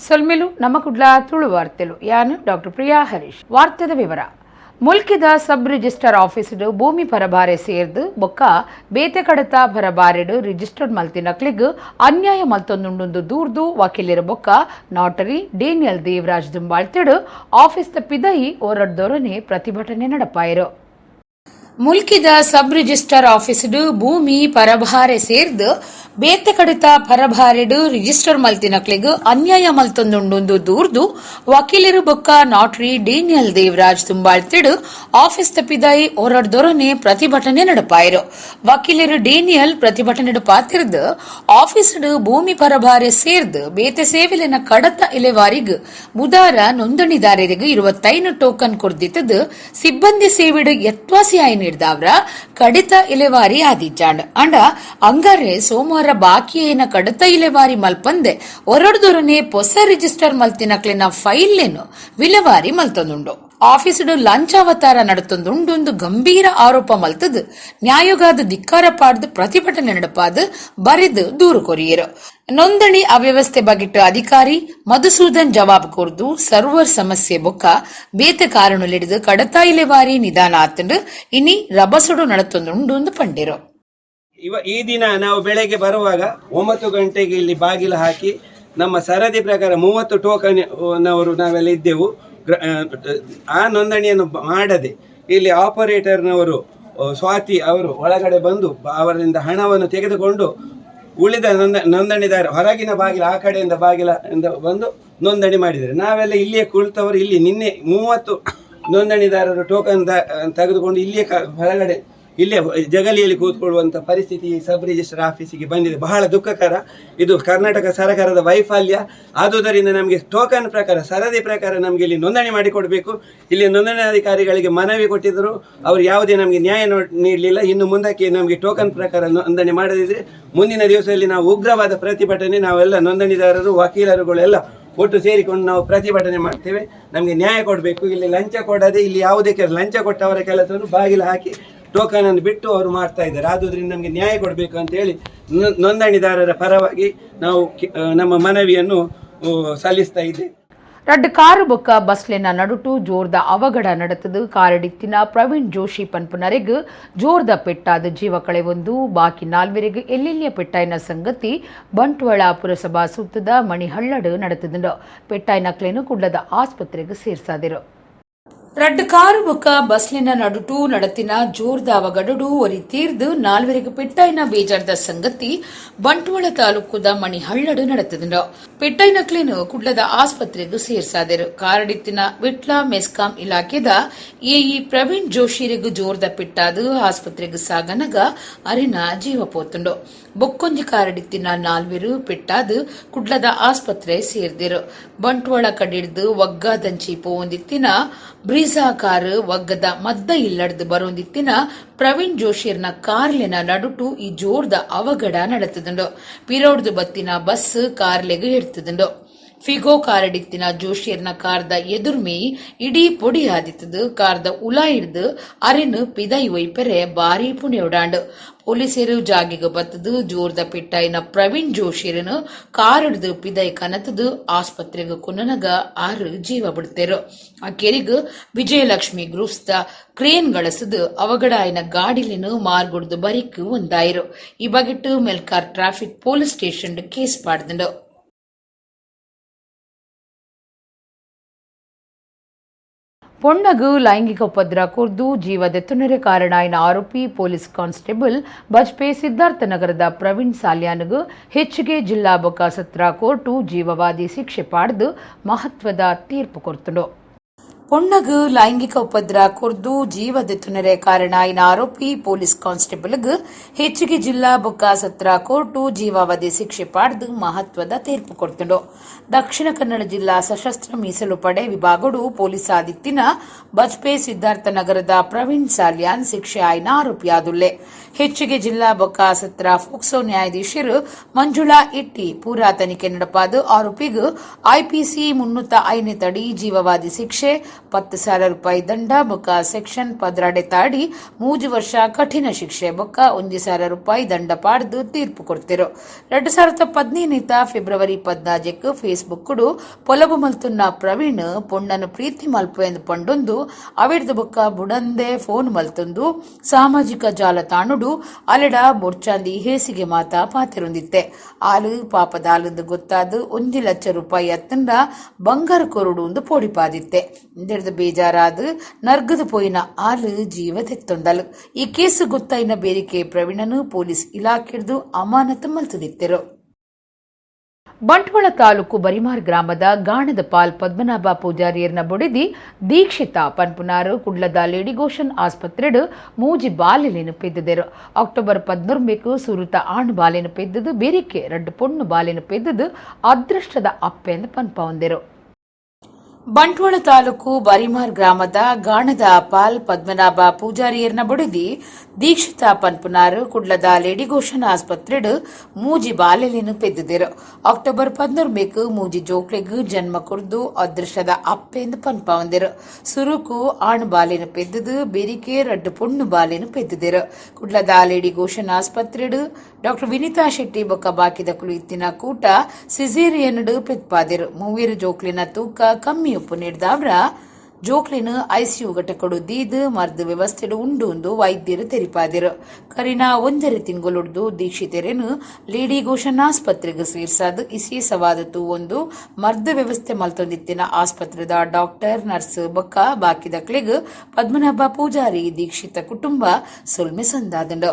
ಸೊಲ್ಮೆಲು ನಮ್ಮ ಕುಡ್ಲ ತುಳು ವಾರ್ತೆಲು. ಯಾನು ಡಾಕ್ಟರ್ ಪ್ರಿಯಾ ಹರೀಶ್. ವಾರ್ತೆದ ವಿವರ. ಮುಲ್ಕಿದ ಸಬ್ ರಿಜಿಸ್ಟರ್ ಆಫೀಸ್ಡ್ ಭೂಮಿ ಪರಬಾರೆ ಸೇರ್ದು ಬೊಕ್ಕ ಬೇತೆ ಕಡತ ಪರಬಾರೆಡ್ ರಿಜಿಸ್ಟರ್ಡ್ ಮಲ್ತಿನಕ್ಲೆಗ್ ಅನ್ಯಾಯ ಮಲ್ತೊಂದುಂಡುಂದು ದೂರ್ದು ವಕೀಲರ ಬೊಕ್ಕ ನಾಟರಿ ಡೇನಿಯಲ್ ದೇವರಾಜ್ ದುಂಬಾಳ್ತಿಡ್ ಆಫೀಸ್ ದ ಪಿದಯಿ ಓರಡ್ದೊರನೆ ಪ್ರತಿಭಟನೆ ನಡಪಾಯರು. ಮುಲ್ಕಿದ ಸಬ್ ರಿಜಿಸ್ಟರ್ ಆಫೀಸ್ಡ್ ಭೂಮಿ ಪರಭಾರೆ ಸೇರ್ದ್ ಬೇತೆ ಕಡಿತ ಪರಭಾರೆಡ್ ರಿಜಿಸ್ಟರ್ ಮಲ್ತಿನಕ್ಲೆಗ್ ಅನ್ಯಾಯ ಮಲ್ತೊಂದುಂಡುಂದು ದೂರ್ದು ವಕೀಲರು ಬೊಕ್ಕ ನಾಟ್ರಿ ಡೇನಿಯಲ್ ದೇವರಾಜ್ ದುಂಬಾಳ್ತಿಡ್ ಆಫೀಸ್ ತಪ್ಪಿದಾಯಿ ಓರಡ್ದೊರನೆ ಪ್ರತಿಭಟನೆ ನಡಪಾಯರು. ವಕೀಲರು ಡೇನಿಯಲ್ ಪ್ರತಿಭಟನೆ ಪಾತಿರ್ದ್, ಆಫೀಸ್ಡ್ ಭೂಮಿ ಪರಭಾರೆ ಸೇರ್ದ್ ಬೇತೆ ಸೇವೆಲಿನ ಕಡತ ಇಲೆವಾರಿಗ್ ಬುದಾರ ನೋಂದಣಿದಾರರಿಗೆ 25 ಟೋಕನ್ ಕೊರ್ದಿತ್ತದು, ಸಿಬ್ಬಂದಿ ಸೇವೆಡ್ ಎತ್ವಾಸಿ ಆಯಿ ನೀಡ್ದಾವ್ರ ಕಡಿತ ಇಲೆವಾರಿ ಆದಿಜ್ಜಾಂಡ್. ಅಂಡ ಅಂಗಾರೆ ಸೋಮವಾರ ಬಾಕಿಯೇನ ಕಡತ ಇಲೆವಾರಿ ಮಲ್ಪಂದೆ ಒರಡ್ದೊರನೆ ಪೊಸ ರಿಜಿಸ್ಟರ್ ಮಲ್ತಿನಕ್ಲೆನ ಫೈಲ್ಲೇನು ವಿಲೆವಾರಿ ಮಲ್ತೊಂದುಂಡು. ಆಫೀಸುಡು ಲಂಚಾವತಾರ ನಡತೊಂದುಂಡು ಗಂಭೀರ ಆರೋಪ ಮಲ್ತದ್ ನ್ಯಾಯೋಗಾದ ಧಿಕ್ಕಾರ ಪಾಡ್ದು ಪ್ರತಿಭಟನೆ ನಡಪಾದ್ ಬರೆದು ದೂರು ಕೊರಿಯರು. ನೋಂದಣಿ ಅವ್ಯವಸ್ಥೆ ಬಗೆಟ್ ಅಧಿಕಾರಿ ಮಧುಸೂದನ್ ಜವಾಬ್ ಕೊರ್ದು, ಸರ್ವರ್ ಸಮಸ್ಯೆ ಬೊಕ್ಕ ಬೇತೆ ಕಾರಣಲಿಡಿದು ಕಡತ ಇಲೆವಾರಿ ನಿಧಾನ ಆತಂಡು, ಇನಿ ರಭಸೊಡು ನಡತೊಂದುಂಡು ಪಂಡಿರು. ಈ ದಿನ ನಾವು ಬೆಳಗ್ಗೆ ಬರುವಾಗ 9 ಗಂಟೆಗೆ ಇಲ್ಲಿ ಬಾಗಿಲು ಹಾಕಿ ನಮ್ಮ ಸರದಿ ಪ್ರಕಾರ 30 ಟೋಕನ್ ನವರು ನಾವೆಲ್ಲ ಇದ್ದೆವು. ಆ ನೋಂದಣಿಯನ್ನು ಮಾಡದೆ ಇಲ್ಲಿ ಆಪರೇಟರ್ನವರು ಸ್ವಾತಿ ಅವರು ಒಳಗಡೆ ಬಂದು ಅವರಿಂದ ಹಣವನ್ನು ತೆಗೆದುಕೊಂಡು ಉಳಿದ ನೋಂದಣಿದಾರ ಹೊರಗಿನ ಬಾಗಿಲು, ಆ ಕಡೆಯಿಂದ ಬಾಗಿಲ ಇಂದ ಬಂದು ನೋಂದಣಿ ಮಾಡಿದ್ದಾರೆ. ನಾವೆಲ್ಲ ಇಲ್ಲಿಯೇ ಕುಳಿತವರು. ಇಲ್ಲಿ ನಿನ್ನೆ 30 ನೋಂದಣಿದಾರರು ಟೋಕನ್ ತೆಗೆದುಕೊಂಡು ಇಲ್ಲಿಯೇ ಹೊರಗಡೆ ಇಲ್ಲೇ ಜಗಲಿಯಲ್ಲಿ ಕೂತ್ಕೊಳ್ಳುವಂಥ ಪರಿಸ್ಥಿತಿ ಸಬ್ ರಿಜಿಸ್ಟರ್ ಆಫೀಸಿಗೆ ಬಂದಿದೆ. ಬಹಳ ದುಃಖಕರ. ಇದು ಕರ್ನಾಟಕ ಸರ್ಕಾರದ ವೈಫಲ್ಯ. ಆದುದರಿಂದ ನಮಗೆ ಟೋಕನ್ ಪ್ರಕಾರ, ಸರದಿ ಪ್ರಕಾರ ನಮಗೆ ಇಲ್ಲಿ ನೋಂದಣಿ ಮಾಡಿಕೊಡಬೇಕು. ಇಲ್ಲಿ ನೋಂದಣಿ ಅಧಿಕಾರಿಗಳಿಗೆ ಮನವಿ ಕೊಟ್ಟಿದ್ದರು, ಅವರು ಯಾವುದೇ ನಮಗೆ ನ್ಯಾಯ ನೀಡಲಿಲ್ಲ. ಇನ್ನು ಮುಂದಕ್ಕೆ ನಮಗೆ ಟೋಕನ್ ಪ್ರಕಾರ ನೋಂದಣಿ ಮಾಡದಿದ್ದರೆ ಮುಂದಿನ ದಿವಸದಲ್ಲಿ ನಾವು ಉಗ್ರವಾದ ಪ್ರತಿಭಟನೆ, ನಾವೆಲ್ಲ ನೋಂದಣಿದಾರರು, ವಕೀಲರುಗಳೆಲ್ಲ ಒಟ್ಟು ಸೇರಿಕೊಂಡು ನಾವು ಪ್ರತಿಭಟನೆ ಮಾಡ್ತೇವೆ. ನಮಗೆ ನ್ಯಾಯ ಕೊಡಬೇಕು. ಇಲ್ಲಿ ಲಂಚ ಕೊಡದೆ ಇಲ್ಲಿ ಯಾವುದೇ ಕೆಲಸ, ಲಂಚ ಕೊಟ್ಟವರ ಕೆಲಸವನ್ನು ಬಾಗಿಲು ಹಾಕಿ ಟೋಕನ್ ಅನ್ನು ಬಿಟ್ಟು ಅವರು ಮಾಡ್ತಾ ಇದ್ದಾರೆ. ಆದುದರಿಂದ ನಮಗೆ ನ್ಯಾಯ ಕೊಡಬೇಕು ಅಂತ ಹೇಳಿ ನೋಂದಣಿದಾರರ ಪರವಾಗಿ ನಾವು ನಮ್ಮ ಮನವಿಯನ್ನು ಸಲ್ಲಿಸ್ತಾ ಇದ್ದೇವೆ. ರಡ್ಡು ಕಾರು ಬೊಕ್ಕ ಬಸ್ಲೆನ ನಡುಟು ಜೋರ್ದ ಅವಘಡ ನಡತದು. ಕಾರಡಿತ್ತಿನ ಪ್ರವೀಣ್ ಜೋಶಿ ಪನ್ಪುನರೆಗ್ ಜೋರ್ದ ಪೆಟ್ಟಾದ ಜೀವ ಕಳೆವೊಂದು, ಬಾಕಿ ನಾಲ್ವರೆಗ್ ಎಲ್ಲೆಲ್ಲಿಯ ಪೆಟ್ಟಾಯಿನ ಸಂಗತಿ ಬಂಟ್ವಾಳ ಪುರಸಭಾ ಸುತ್ತದ ಮಣಿಹಳ್ಳಡು ನಡತದುಂಡು. ಪೆಟ್ಟಾಯಿನಕ್ಲೇನು ಕುಡ್ಲದ ಆಸ್ಪತ್ರೆಗೆ ಸೇರ್ಸಾದಿರು. ರಡ್ಡು ಕಾರು ಬೊಕ್ಕ ಬಸ್ಲಿನ ನಡುಟು ನಡತಿನ ಜೋರ್ದ ಅವಗಡಡು ಒರಿ ತೀರ್ದು ನಾಲ್ವರಿಗೆ ಪೆಟ್ಟಾಯಿನ ಬೇಜಾರ್ದ ಸಂಗತಿ ಬಂಟ್ವಾಳ ತಾಲೂಕುದ ಮಣಿಹಳ್ಳಡು ನಡತದುಂಡು. ಪೆಟ್ಟಾಯಿನಕ್ಲೇನು ಕುಡ್ಲದ ಆಸ್ಪತ್ರೆಗೆ ಸೇರ್ಸಾದರು. ಕಾರಡಿತ್ತಿನ ವಿಟ್ಲ ಮೆಸ್ಕಾಂ ಇಲಾಖೆದ ಎಇ ಪ್ರವೀಣ್ ಜೋಶಿರಿಗು ಜೋರ್ದ ಪೆಟ್ಟಾದು ಆಸ್ಪತ್ರೆಗೆ ಸಾಗನಗ ಅರಿನ ಜೀವ ಪೋತುಂಡು. ಬೊಕ್ಕೊಂಜಿ ಕಾರಡಿತ್ತಿನ ನಾಲ್ವೆರು ಪೆಟ್ಟಾದು ಕುಡ್ಲದ ಆಸ್ಪತ್ರೆ ಸೇರ್ದಿರು. ಬಂಟ್ವಾಳ ಕಡಿಡ್ದು ವಗ್ಗಾದಂಚಿ ಪೋವೊಂದಿತ್ತಿನ ಬ್ರೀಸಾ ಕಾರ್ ವಗ್ಗದ ಮದ್ದ ಇಲ್ಲಡ್ದು ಬರೋಂದಿತ್ತಿನ ಪ್ರವೀಣ್ ಜೋಶಿರ್ನ ಕಾರ್ಲೆನ ನಡುಟು ಈ ಜೋರ್ದ ಅವಘಡ ನಡತದುಂಡು. ಪಿರೋಡ್ದು ಬತ್ತಿನ ಬಸ್ ಕಾರ್ಲೆಗ್ ಎಡ್ತದುಂಡು. ಫಿಗೋ ಕಾರಡಿತ್ತಿನ ಜೋಶಿಯರ್ನ ಕಾರ್ದ ಎದುರ್ಮಿ ಇಡೀ ಪೊಡಿ ಆದಿತ್ತದು. ಕಾರ್ದ ಉಲಾ ಹಿಡ್ದು ಅರೆನು ಪಿದೈ ಒಯ್ಪೆರೆ ಬಾರಿ ಪುಣೆಯೊಡಾಂಡು. ಪೊಲೀಸರು ಜಾಗಿಗೆ ಬತ್ತದು ಜೋರ್ದ ಪೆಟ್ಟಾಯಿನ ಪ್ರವೀಣ್ ಜೋಶಿಯರನು ಕಾರಿಡ್ದು ಪಿದೈ ಕನತದು ಆಸ್ಪತ್ರೆಗೆ ಕುನನಗ ಆರು ಜೀವ ಬಿಡ್ತೇರು. ಆ ಕೆರಿಗ್ ವಿಜಯಲಕ್ಷ್ಮಿ ಗ್ರೂಪ್ಸ್ the crane ಗಳಸದು ಅವಗಡ ಆಯ್ನ ಗಾಡಿಲಿನ ಮಾರ್ಗುಡ್ದು ಬರಿಕ್ ಒಂದಾಯಿರು. ಈ ಬಗೆಟ್ಟು Melkar traffic police station case ಪಾಡ್ದುಂಡು. ಪೊಣ್ಣಗು ಲೈಂಗಿಕ ಉಪದ್ರ ಕೊರ್ದು ಜೀವದೆತ್ತುನರೆ ಕಾರಣ ಆಯ್ನ ಆರೋಪಿ ಪೊಲೀಸ್ ಕಾನ್ಸ್ಟೇಬಲ್ ಬಜ್ಪೆ ಸಿದ್ಧಾರ್ಥನಗರದ ಪ್ರವೀಣ್ ಸಾಲ್ಯಾನ್ಗ್ ಹೆಚ್ಚಿಗೆ ಜಿಲ್ಲಾ ಬೊಕ್ಕ ಸತ್ರ ಕೋರ್ಟು ಜೀವವಾದಿ ಶಿಕ್ಷೆ ಪಾಡ್ದು ಮಹತ್ವದ ತೀರ್ಪು ಕೊರ್ತುಂಡು. ಪೊಣ್ಣಗು ಲೈಂಗಿಕ ಉಪದ್ರ ಕೊರ್ದು ಜೀವದೆತ್ತುನರೆ ಕಾರಣ ಆಯ್ನ ಆರೋಪಿ ಪೊಲೀಸ್ ಕಾನ್ಸ್ಟೇಬಲ್ಗ್ ಹೆಚ್ಚಿಗೆ ಜಿಲ್ಲಾ ಬೊಕ್ಕ ಸತ್ರ ಕೋರ್ಟು ಜೀವಾವಧಿ ಶಿಕ್ಷೆ ಪಾಡ್ದು ಮಹತ್ವದ ತೀರ್ಪು ಕೊಡ್ತುಂಡು. ದಕ್ಷಿಣ ಕನ್ನಡ ಜಿಲ್ಲಾ ಸಶಸ್ತ್ರ ಮೀಸಲು ಪಡೆ ವಿಭಾಗಡು ಪೊಲೀಸ್ ಆದಿತ್ತಿನ ಬಜ್ಪೆ ಸಿದ್ಧಾರ್ಥ ನಗರದ ಪ್ರವೀಣ್ ಸಾಲ್ಯಾನ್ ಶಿಕ್ಷೆ ಆಯ್ನ ಆರೋಪಿಯಾದುಲ್ಲೆ. ಹೆಚ್ಚಿಗೆ ಜಿಲ್ಲಾ ಬೊಕ್ಕ ಸತ್ರ ಫೋಕ್ಸೋ ನ್ಯಾಯಾಧೀಶರು ಮಂಜುಳಾ ಇಟ್ಟಿ ಪೂರಾ ತನಿಖೆ ನಡಪಾದು ಆರೋಪಿಗ್ ಐಪಿಸಿ 305ನೇ ತಡಿ ಜೀವವಾದಿ ಶಿಕ್ಷೆ 10,000 ರೂಪಾಯಿ ದಂಡ ಬೊಕ್ಕ ಸೆಕ್ಷನ್ 12 ತಾಡಿ 3 ವರ್ಷ ಕಠಿಣ ಶಿಕ್ಷೆ ಬೊಕ್ಕ 1,000 ರೂಪಾಯಿ ದಂಡ ಪಾಡ್ದು ತೀರ್ಪು ಕೊಡ್ತಿರು. 2015 ಫೆಬ್ರವರಿ 14ಕ್ ಫೇಸ್ಬುಕ್ ಪೊಲಬು ಮಲ್ತುನ್ನ ಪ್ರವೀಣ್ ಪೊಣ್ಣನು ಪ್ರೀತಿ ಮಲ್ಪುವೆಂದು ಪಂಡೊಂದು ಅವಿಡ್ದು ಬೊಕ್ಕ ಬುಡಂದೆ ಫೋನ್ ಮಲ್ತೊಂದು ಸಾಮಾಜಿಕ ಜಾಲತಾಣುಡು ಅಲೆಡ ಬೊರ್ಚಾಂದಿ ಹೇಸಿಗೆ ಮಾತಾ ಪಾತೆರೊಂದಿತ್ತೆ. ಆಲು ಪಾಪದಾಲುಂದು ಗೊತ್ತಾದ್ 1 ಲಕ್ಷ ರೂಪಾಯಿ ಅತ್ತಂಡ ಬಂಗಾರ ಕೊರಡು ಒಂದು ಪೋಡಿಪಾದಿತ್ತೆ. ಇಂದೆಡ್ದು ಬೇಜಾರಾದ್ ನರ್ಗದು ಪೋಯಿನ ಆಲು ಜೀವ ತೆತ್ತೊಂದಲು. ಈ ಕೇಸು ಗೊತ್ತಾಯಿನ ಬೇರಿಕೆ ಪ್ರವೀಣನು ಪೊಲೀಸ್ ಇಲಾಖೆಡ್ದು ಅಮಾನತು ಮಲ್ತದಿತ್ತೆರು. ಬಂಟ್ವಾಳ ತಾಲೂಕು ಬರಿಮಾರ್ ಗ್ರಾಮದ ಗಾಣದ ಪಾಲ್ ಪದ್ಮನಾಭ ಪೂಜಾರಿಯರ್ನ ಬೊಡಿದಿ ದೀಕ್ಷಿತಾ ಪನ್ಪುನಾರು ಕುಡ್ಲದ ಲೇಡಿಗೋಷನ್ ಆಸ್ಪತ್ರೆಡ್ 3 ಬಾಲೆಲೆನು ಪೆದ್ದುದೆರು. ಅಕ್ಟೋಬರ್ 13ಕು ಸುರುತ ಆಣ್ ಬಾಲೆನು ಪೆದ್ದುದು ಬೇರಿಕೆ 2 ಪೊಣ್ಣು ಬಾಲೆನು ಪೆದ್ದುದು ಅದೃಷ್ಟದ ಅಪ್ಪೆಂದು ಪನ್ಪವಂದೆರು. ಬಂಟ್ವಾಳ ತಾಲೂಕು ಬರಿಮಾರ್ ಗ್ರಾಮದ ಗಾಣದ ಪಾಲ್ ಪದ್ಮನಾಭ ಪೂಜಾರಿಯರ್ನ ಬೊಡಿದಿ ದೀಕ್ಷಿತಾ ಪನ್ಪುನಾರು ಕುಡ್ಲದ ಲೇಡಿಗೋಷನ್ ಆಸ್ಪತ್ರೆಡ್ 3 ಬಾಲೆಲೆನು ಪೆದ್ದುದೆರು. ಅಕ್ಟೋಬರ್ 13ಕ್ 3 ಜೋಕ್ಲೆಗ್ ಜನ್ಮ ಕೊರ್ದು ಅದೃಷ್ಟದ ಅಪ್ಪೆಂದು ಪನ್ಪವಂದೆರು. ಸುರುಕು ಆಣ್ ಬಾಲೆನು ಪೆದ್ದುದು ಬೆರಿಕೆ 2 ಪೊಣ್ಣು ಬಾಲೆನು ಪೆದ್ದುದೆರು. ಕುಡ್ಲದ ಲೇಡಿಗೋಷನ್ ಆಸ್ಪತ್ರೆಡ್ ಡಾಕ್ಟರ್ ವಿನಿತಾ ಶೆಟ್ಟಿ ಬೊಕ್ಕ ಬಾಕಿದ ಕುಲು ಇತ್ತಿನ ಕೂಟ ಸಿಸೇರಿಯನ್ ಪೆತ್ಪಾದೆರು. ಮೂವೇರು ಜೋಕ್ಲಿನ ತೂಕ ಕಮ್ಮಿ ಉಪ್ಪು ನೀಡ್ದಾವ್ರ ಜೋಕ್ಲಿನ ಐಸಿಯು ಘಟಕಡು ದೀದ್ ಮರ್ದ್ ವ್ಯವಸ್ಥೆಡು ಉಂಡು ಉಂದು ವೈದ್ಯರು ತೆರಿಪಾದೆರು. ಕರಿನ 1.5 ತಿಂಗಳುಡ್ದು ದೀಕ್ಷಿತೆರೆನು ಲೇಡಿ ಗೋಷನ್ ಆಸ್ಪತ್ರೆಗೆ ಸೇರ್ಸಾದ್ ಇಸೇಸವಾದತು ಒಂದು ಮರ್ದ್ ವ್ಯವಸ್ಥೆ ಮಲ್ತೊಂದಿತ್ತಿನ ಆಸ್ಪತ್ರೆದ ಡಾಕ್ಟರ್, ನರ್ಸ್ ಬೊಕ್ಕ ಬಾಕಿದಕ್ಲೆಗ್ ಪದ್ಮನಾಭ ಪೂಜಾರಿ ದೀಕ್ಷಿತ ಕುಟುಂಬ ಸೊಲ್ಮೆ ಸಂದಾದಂಡು.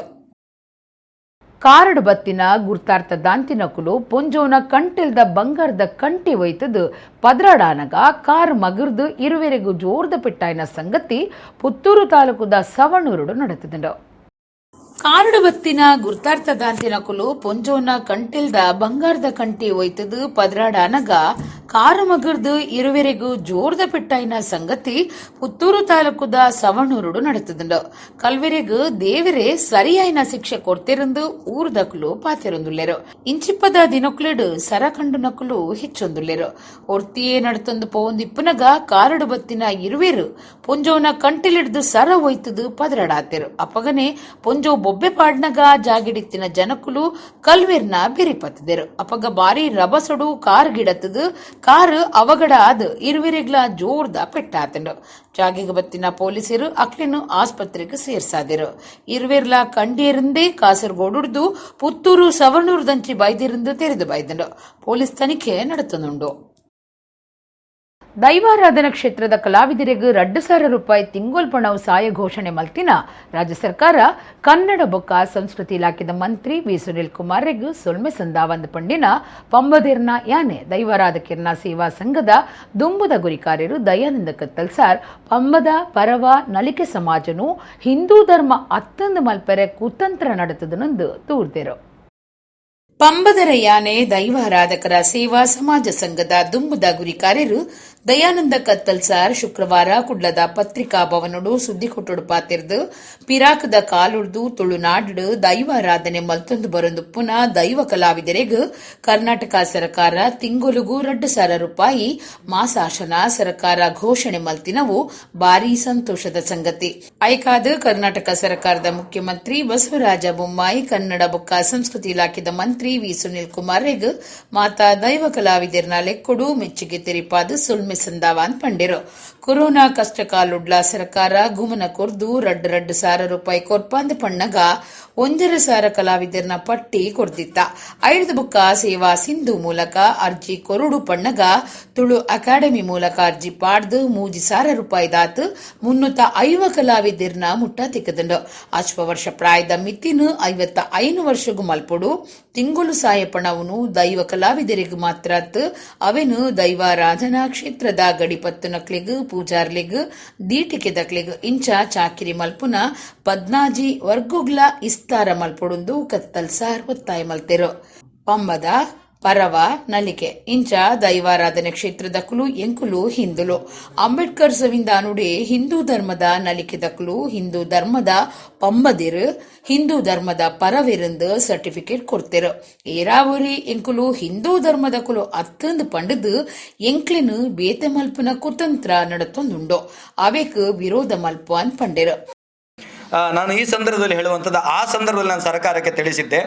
ಕಾರಡು ಬತ್ತಿನ ಗುರ್ತಾರ್ಥ ದಾಂತಿನಕುಲು ಪೊಂಜೋನ ಕಂಟೆಲ್ದ ಬಂಗಾರದ ಕಂಟಿ ಒಯ್ತದು ಪದ್ರಾಡಾನಗ ಕಾರ್ ಮಗುರ್ದು ಇರುವೆರೆಗು ಜೋರ್ದ ಪೆಟ್ಟಾಯಿನ ಸಂಗತಿ ಪುತ್ತೂರು ತಾಲೂಕುದ ಸವಣೂರುಡು ನಡೆತದುಂಡು. ಕಾರಡು ಬತ್ತಿನ ಗುರ್ತಾರ್ಥ ದಾಂತಿನಕುಲು ಪೊಂಜೋನ ಕಂಟೆಲ್ದ ಬಂಗಾರದ ಕಂಟಿ ಒಯ್ತದು ಪದ್ರಾಡಾನಗ ಕಾರು ಮಗುರ್ದು ಇರುವೆರೆಗು ಜೋರ್ದ ಪೆಟ್ಟಾಯಿನ ಸಂಗತಿ ಪುತ್ತೂರು ತಾಲೂಕುದ ಸವಣೂರುಡು ನಡೆತದುಂಡು. ಕಲ್ವೆರೆಗು ದೇವರೇ ಸರಿಯಾಯಿನ ಶಿಕ್ಷೆ ಕೊಡ್ತಿರಂದು ಊರ್ದಕ್ಲು ಪಾತೆರೊಂದುಲ್ಲೆರು. ಇಂಚಿಪ್ಪದ ದಿನಕ್ಲೆಡು ಸರಕಂಡು ನಕುಲು ಹೆಚ್ಚೊಂದುಲ್ಲೆರು. ಒರ್ತಿಯೇ ನಡ್ತೊಂದು ಪೋವೊಂದಿಪ್ಪುನಗ ಕಾರಡು ಬತ್ತಿನ ಇರುವೆರು ಪೊಂಜೋನ ಕಂಟಿಲಿಡ್ದು ಸರ ಒಯ್ತದು ಪದರಡಾತೆರು. ಅಪಗನೆ ಪೊಂಜೋ ಬೊಬ್ಬೆ ಪಾಡ್ನಗ ಜಾಗಿಡಿತ್ತಿನ ಜನಕುಲು ಕಲ್ವೆರ್ನ ಬೆರಿಪತ್ತದೆರು. ಅಪಗ ಬಾರಿ ರಬಸೊಡು ಕಾರ್ ಗಿಡತ್ತದು ಕಾರ್ ಅವಗಡ ಆದ್ ಇರುವೆರೆಗ್ಲ ಜೋರ್ದ ಪೆಟ್ಟಾತಂಡು. ಜಾಗಿಗೆ ಬತ್ತಿನ ಪೊಲೀಸರು ಅಕ್ಲೆನು ಆಸ್ಪತ್ರೆಗೆ ಸೇರ್ಸಾದೆರು. ಇರುವೆರ್ಲ ಕಂಡಿಯರಿಂದೇ ಕಾಸರಗೋಡುಡ್ದು ಪುತ್ತೂರು ಸವಣೂರು ದಂಚಿ ಬೈದಿರಂದು ತೆರೆದು ಬೈದಂಡು. ಪೊಲೀಸ್ ತನಿಖೆ ನಡೆತನುಂಡು. ದೈವಾರಾಧನಾ ಕ್ಷೇತ್ರದ ಕಲಾವಿದರಿಗೆ 2,000 ರೂಪಾಯಿ ತಿಂಗೊಲ್ಪಣವು ಸಾಯ ಘೋಷಣೆ ಮಲ್ತಿನ ರಾಜ್ಯ ಸರ್ಕಾರ ಕನ್ನಡ ಬೊಕ್ಕ ಸಂಸ್ಕೃತಿ ಇಲಾಖೆದ ಮಂತ್ರಿ ವಿ ಸುನಿಲ್ ಕುಮಾರ್ ಸೊಲ್ಮೆ ಸಂದಾವಂದ ಪಂಡಿನ ಪಂಬದಿರ್ನ ಯಾನೆ ದೈವಾರಾಧಕಿರ್ನ ಸೇವಾ ಸಂಘದ ದುಂಬುದ ಗುರಿಕಾರ್ಯರು ದಯಾನಂದ ಕತ್ತಲ್ಸಾರ್ ಪಂಬದ ಪರವ ನಲಿಕೆ ಸಮಾಜನು ಹಿಂದೂ ಧರ್ಮ ಅತ್ತಂದು ಮಲ್ಪೆರೆ ಕುತಂತ್ರ ನಡೆತದನಂದು ತೂರ್ದೆರು. ಪಂಬದರ ಯಾನೆ ದೈವಾರಾಧಕರ ಸೇವಾ ಸಮಾಜ ಸಂಘದ ದುಂಬುದ ಗುರಿಕಾರ್ಯರು ದಯಾನಂದ ಕತ್ತಲ್ಸಾರ್ ಶುಕ್ರವಾರ ಕುಡ್ಲದ ಪತ್ರಿಕಾ ಭವನಡು ಸುದ್ದಿ ಕೊಟ್ಟುಡು ಪಾತಿರ್ದು, ಪಿರಾಕದ ಕಾಲುಡ್ದು ತುಳುನಾಡು ದೈವಾರಾಧನೆ ಮಲ್ತೊಂದು ಬರೊಂದು ಪುನಃ ದೈವ ಕಲಾವಿದರೆಗ್ ಕರ್ನಾಟಕ ಸರ್ಕಾರ ತಿಂಗೊಲುಗು 2,000 ರೂಪಾಯಿ ಮಾಸಾಶನ ಸರ್ಕಾರ ಘೋಷಣೆ ಮಲ್ತಿನವು ಬಾರಿ ಸಂತೋಷದ ಸಂಗತಿ. ಐಕಾದ ಕರ್ನಾಟಕ ಸರ್ಕಾರದ ಮುಖ್ಯಮಂತ್ರಿ ಬಸವರಾಜ ಬೊಮ್ಮಾಯಿ, ಕನ್ನಡ ಬೊಕ್ಕ ಸಂಸ್ಕೃತಿ ಇಲಾಖೆದ ಮಂತ್ರಿ ವಿ ಸುನಿಲ್ ಕುಮಾರ್ ರೆಗ್ ಮಾತಾ ದೈವ ಕಲಾವಿದರ್ನ ಲೆಕ್ಕೊಡು ಮೆಚ್ಚುಗೆ ತೆರಿಪಾದ ಸೊಲ್ಮೆ ಸಂದಾವಾನ್ ಪಂಡಿರು. ಕೊರೋನಾ ಕಷ್ಟ ಕಾಲುಡ್ಲ ಸರ್ಕಾರ ಗುಮನ ಕೊರ್ದು 2,000 ರೂಪಾಯಿ ಕೊರ್ಪಾಂದ ಪಣ್ಣಗ 1,500 ಕಲಾವಿದರ್ನ ಪಟ್ಟಿ ಕೊರ್ದಿತ್ತ. ಐದು ಬುಕ್ಕ ಸೇವಾ ಸಿಂಧು ಮೂಲಕ ಅರ್ಜಿ ಕೊರಡು ಪಣ್ಣಗ ತುಳು ಅಕಾಡೆಮಿ ಮೂಲಕ ಅರ್ಜಿ ಪಾಡ್ದು 3,000 ರೂಪಾಯಿ ದಾತು 350 ಕಲಾವಿದರ್ನ ಮುಟ್ಟ ತಿಕ್ಕದಂಡು. ಅಶ್ವ ವರ್ಷ ಪ್ರಾಯದ ಮಿತಿನ 55 ವರ್ಷಗೂ ಮಲ್ಪೊಡು. ತಿಂಗಳು ಸಾಯಪಣವನು ದೈವ ಕಲಾವಿದರಿಗೆ ಮಾತ್ರ ಅವೆನು ದೈವಾರಾಧನಾ ಕ್ಷೇತ್ರದ ಗಡಿಪತ್ತು ನಕ್ಲೆಗ್, ಪೂಜಾರ್ಲೆಗ್, ದೀಟಿಕೆ ದಕ್ಲೆಗ್ ಇಂಚ ಚಾಕಿರಿ ಮಲ್ಪುನ ಪದ್ನಾಜಿ ವರ್ಗುಗ್ಲ ಇಸ್ತಾರ ಮಲ್ಪೊಡುಂದು ಕತ್ತಲ್ ಸಾರ್ ಒತ್ತಾಯ ಮಲ್ತೆರು. ಪಂಬದ, ಪರವ ನಲಿಕೆ ಇಂಚ ದೈವಾರಾಧನೆ ಕ್ಷೇತ್ರದಕುಲು ಎಂಕುಲು ಹಿಂದುಲು. ಅಂಬೇಡ್ಕರ್ ಸಂವಿಧಾನುಡೆ ಹಿಂದೂ ಧರ್ಮದ ನಲಿಕೆದಕುಲು ಹಿಂದೂ ಧರ್ಮದ ಪಂಬದಿರು, ಹಿಂದೂ ಧರ್ಮದ ಪರವಿರಂದು ಸರ್ಟಿಫಿಕೇಟ್ ಕೊಡ್ತಿರು. ಏರಾವರಿ ಎಂಕುಲು ಹಿಂದೂ ಧರ್ಮದಕುಲು ಅತ್ತಂದು ಪಂಡದು ಎಂಕ್ಲಿನ ಬೇತೆ ಮಲ್ಪುನ ಕುತಂತ್ರ ನಡತೊಂದುಂಡು. ಅವೇಕ್ ವಿರೋಧ ಮಲ್ಪುವನ್ ಪಂಡಿರು. ನಾನು ಈ ಸಂದರ್ಭದಲ್ಲಿ ಹೇಳುವಂಥದ್ದು, ಆ ಸಂದರ್ಭದಲ್ಲಿ ನಾನು ಸರ್ಕಾರಕ್ಕೆ ತಿಳಿಸಿದ್ದೆ,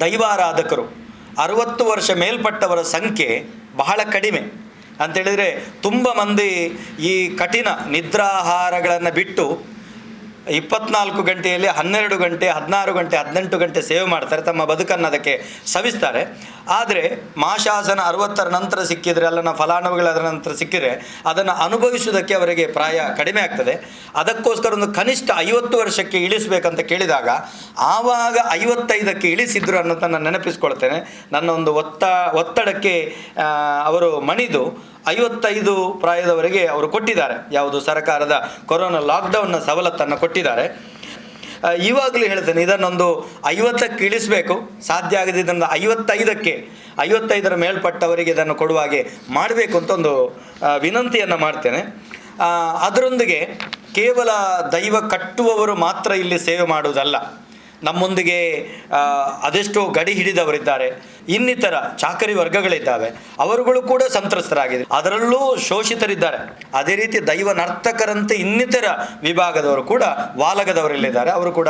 ದೈವಾರಾಧಕರು 60 ವರ್ಷ ಮೇಲ್ಪಟ್ಟವರ ಸಂಖ್ಯೆ ಬಹಳ ಕಡಿಮೆ ಅಂಥೇಳಿದರೆ, ತುಂಬ ಮಂದಿ ಈ ಕಠಿಣ ನಿದ್ರಾಹಾರಗಳನ್ನು ಬಿಟ್ಟು 24 ಗಂಟೆಯಲ್ಲಿ 12 ಗಂಟೆ, 16 ಗಂಟೆ, 18 ಗಂಟೆ ಸೇವೆ ಮಾಡ್ತಾರೆ, ತಮ್ಮ ಬದುಕನ್ನು ಅದಕ್ಕೆ ಸವಿಸ್ತಾರೆ. ಆದರೆ ಮಾಶಾಸನ 60ರ ನಂತರ ಸಿಕ್ಕಿದರೆ, ಅಲ್ಲ ಫಲಾನುಭವಿಗಳ ಅದರ ನಂತರ ಸಿಕ್ಕಿದರೆ ಅದನ್ನು ಅನುಭವಿಸುವುದಕ್ಕೆ ಅವರಿಗೆ ಪ್ರಾಯ ಕಡಿಮೆ ಆಗ್ತದೆ. ಅದಕ್ಕೋಸ್ಕರ ಒಂದು ಕನಿಷ್ಠ 50 ವರ್ಷಕ್ಕೆ ಇಳಿಸಬೇಕಂತ ಕೇಳಿದಾಗ ಆವಾಗ 55ಕ್ಕೆ ಇಳಿಸಿದ್ರು ಅನ್ನೋದನ್ನು ನೆನಪಿಸ್ಕೊಳ್ತೇನೆ. ನನ್ನ ಒಂದು ಒತ್ತಡಕ್ಕೆ ಅವರು ಮಣಿದು 55 ಪ್ರಾಯದವರೆಗೆ ಅವರು ಕೊಟ್ಟಿದ್ದಾರೆ. ಯಾವುದು ಸರ್ಕಾರದ ಕೊರೋನಾ ಲಾಕ್ಡೌನ್ನ ಸವಲತ್ತನ್ನು ಕೊಟ್ಟಿದ್ದಾರೆ. ಇವಾಗಲೂ ಹೇಳ್ತೇನೆ, ಇದನ್ನೊಂದು 50ಕ್ಕೆ ಇಳಿಸಬೇಕು, ಸಾಧ್ಯ ಆಗದಿದ್ದನ್ನು 55ಕ್ಕೆ, 55ರ ಮೇಲ್ಪಟ್ಟವರಿಗೆ ಇದನ್ನು ಕೊಡುವ ಹಾಗೆ ಮಾಡಬೇಕು ಅಂತ ಒಂದು ವಿನಂತಿಯನ್ನು ಮಾಡ್ತೇನೆ. ಅದರೊಂದಿಗೆ ಕೇವಲ ದೈವ ಕಟ್ಟುವವರು ಮಾತ್ರ ಇಲ್ಲಿ ಸೇವೆ ಮಾಡುವುದಲ್ಲ, ನಮ್ಮೊಂದಿಗೆ ಅದೆಷ್ಟೋ ಗಡಿ ಹಿಡಿದವರಿದ್ದಾರೆ, ಇನ್ನಿತರ ಚಾಕರಿ ವರ್ಗಗಳಿದ್ದಾವೆ, ಅವರುಗಳು ಕೂಡ ಸಂತ್ರಸ್ತರಾಗಿದೆ, ಅದರಲ್ಲೂ ಶೋಷಿತರಿದ್ದಾರೆ. ಅದೇ ರೀತಿ ದೈವ ನರ್ತಕರಂತೆ ಇನ್ನಿತರ ವಿಭಾಗದವರು ಕೂಡ ವಾಲಗದವರಲ್ಲಿದ್ದಾರೆ, ಅವರು ಕೂಡ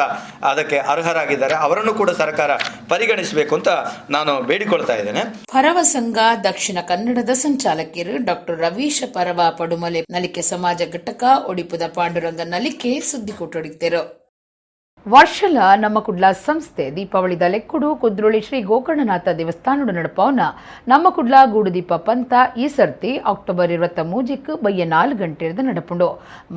ಅದಕ್ಕೆ ಅರ್ಹರಾಗಿದ್ದಾರೆ. ಅವರನ್ನು ಕೂಡ ಸರ್ಕಾರ ಪರಿಗಣಿಸಬೇಕು ಅಂತ ನಾನು ಬೇಡಿಕೊಳ್ತಾ ಇದ್ದೇನೆ. ಪರವ ಸಂಘ ದಕ್ಷಿಣ ಕನ್ನಡದ ಸಂಚಾಲಕಿಯರು ಡಾಕ್ಟರ್ ರವೀಶ ಪರವ ಪಡುಮಲೆ ನಲಿಕೆ ಸಮಾಜ ಘಟಕ ಒಡಿಪುದ ಪಾಂಡುರಂಗ ನಲಿಕೆ ಸುದ್ದಿ ಕೊಟ್ಟೊಡಿದ್ದರು. ವರ್ಷಲ ನಮ್ಮ ಕುಡ್ಲ ಸಂಸ್ಥೆ ದೀಪಾವಳಿದ ಲೆಕ್ಕುಡು ಕುದ್ರೋಳಿ ಶ್ರೀ ಗೋಕರ್ಣನಾಥ ದೇವಸ್ಥಾನಡು ನಡಪವನ ನಮ್ಮ ಕುಡ್ಲ ಗೂಡುದೀಪ ಪಂಥ ಈ ಸರ್ತಿ ಅಕ್ಟೋಬರ್ 23ಕ್ಕೆ ಬಯ್ಯ 4 ಗಂಟೆದ ನಡಪುಂಡು.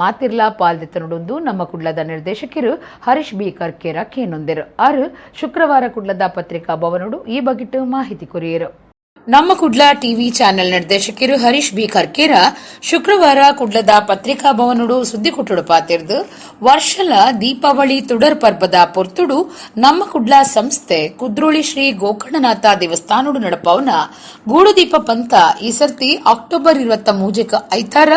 ಮಾತಿರ್ಲಾ ಪಾಲ್ದೆತ್ತನುಡುಂದು ನಮ್ಮ ಕುಡ್ಲದ ನಿರ್ದೇಶಕರು ಹರೀಶ್ ಬಿ ಕರ್ಕೇರ ಕೇನೊಂದಿರು. ಆರು ಶುಕ್ರವಾರ ಕುಡ್ಲದ ಪತ್ರಿಕಾ ಭವನಡು ಈ ಬಗಿಟ್ಟು ಮಾಹಿತಿ ಕೊರಿಯರು. ನಮ್ಮ ಕುಡ್ಲ ಟಿವಿ ಚಾನೆಲ್ ನಿರ್ದೇಶಕರು ಹರೀಶ್ ಬಿ ಕರ್ಕೇರ ಶುಕ್ರವಾರ ಕುಡ್ಲದ ಪತ್ರಿಕಾ ಭವನಡು ಸುದ್ದಿ ಕೊಟ್ಟುಡು ಪಾತಿರ್ದು, ವರ್ಷಲ ದೀಪಾವಳಿ ತುಡರ್ ಪರ್ಬದ ಪೊರ್ತುಡು ನಮ್ಮ ಕುಡ್ಲ ಸಂಸ್ಥೆ ಕುದ್ರೋಳಿ ಶ್ರೀ ಗೋಕರ್ಣನಾಥ ದೇವಸ್ಥಾನಡು ನಡಪವನ ಗೂಡುದೀಪ ಪಂಥ ಈ ಸರ್ತಿ ಅಕ್ಟೋಬರ್ 23ಕ್ಕೆ ಐತಾರ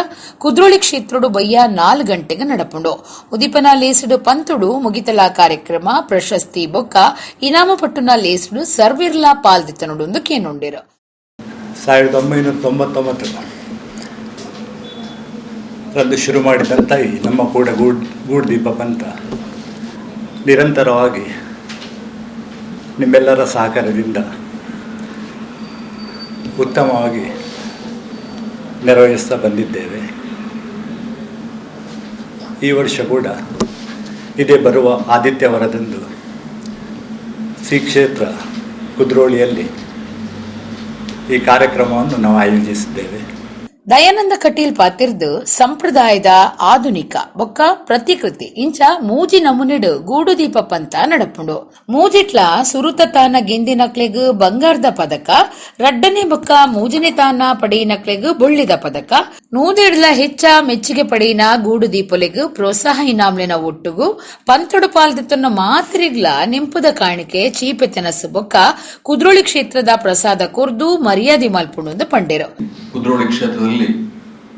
ಕುದ್ರೋಳಿ ಕ್ಷೇತ್ರಡು ಬಯ್ಯ 4 ಗಂಟೆಗೆ ನಡಪುಂಡು. ಉದೀಪನ ಲೇಸುಡು ಪಂತುಡು ಮುಗಿತಲ ಕಾರ್ಯಕ್ರಮ ಪ್ರಶಸ್ತಿ ಬೊಕ್ಕ ಇನಾಮ ಪಟ್ಟುನ ಲೇಸುಡು ಸರ್ವಿರ್ಲಾ ಪಾಲ್ದಿತ್ತನುಡು ಕೇನುಂಡಿರು. 1999 ರಂದು ಶುರು ಮಾಡಿದಂಥ ಈ ನಮ್ಮ ಕೂಡ ಗೂಡುದೀಪ ಪಂಥ ನಿರಂತರವಾಗಿ ನಿಮ್ಮೆಲ್ಲರ ಸಹಕಾರದಿಂದ ಉತ್ತಮವಾಗಿ ನೆರವೇರಿಸ್ತಾ ಬಂದಿದ್ದೇವೆ. ಈ ವರ್ಷ ಕೂಡ ಇದೇ ಬರುವ ಆದಿತ್ಯವಾರದಂದು ಶ್ರೀ ಕ್ಷೇತ್ರ ಕುದ್ರೋಳಿಯಲ್ಲಿ ಈ ಕಾರ್ಯಕ್ರಮವನ್ನು ನಾವು ಆಯೋಜಿಸಿದ್ದೇವೆ. ದಯಾನಂದ ಕಟೀಲ್ ಪಾತಿರ್ದು, ಸಂಪ್ರದಾಯದ ಆಧುನಿಕ ಬೊಕ್ಕ ಪ್ರತಿಕೃತಿ ಇಂಚ ಮೂಜಿ ನಮೂನೆಡು ಗೂಡುದೀಪ ಪಂಥ ನಡಪುಂಡು. ಮೂಜಿಟ್ಲ ಸುರುತ ತಾನ ಗೆಂದಿನಕ್ಲೆಗ್ ಬಂಗಾರದ ಪದಕ, ರಡ್ಡನೆ ಬೊಕ್ಕ ಮೂಜನೆ ತಾನ ಪಡೆಯಿನಕ್ಲೆಗ್ ಬೊಳ್ಳಿದ ಪದಕ, ನೂದೆಡ್ಲ ಹೆಚ್ಚ ಮೆಚ್ಚುಗೆ ಪಡೆಯಿನ ಗೂಡುದೀಪೊಲೆಗ್ ಪ್ರೋತ್ಸಾಹ ಇನಾಮ್ಲಿನ ಒಟ್ಟುಗು ಪಂತೊಡು ಪಾಲ್ದಿತ್ತನ್ನ ಮಾತ್ರಿಗ್ಲ ನೆಂಪುದ ಕಾಣಿಕೆ, ಚೀಪೆ ತೆನಸು ಬೊಕ್ಕ ಕುದ್ರೋಳಿ ಕ್ಷೇತ್ರದ ಪ್ರಸಾದ ಕೊರ್ದು ಮರ್ಯಾದೆ ಮಲ್ಪುಂಡು ಪಂಡೇರು. ಕುದ್ರೋಳಿ ಕ್ಷೇತ್ರದಲ್ಲಿ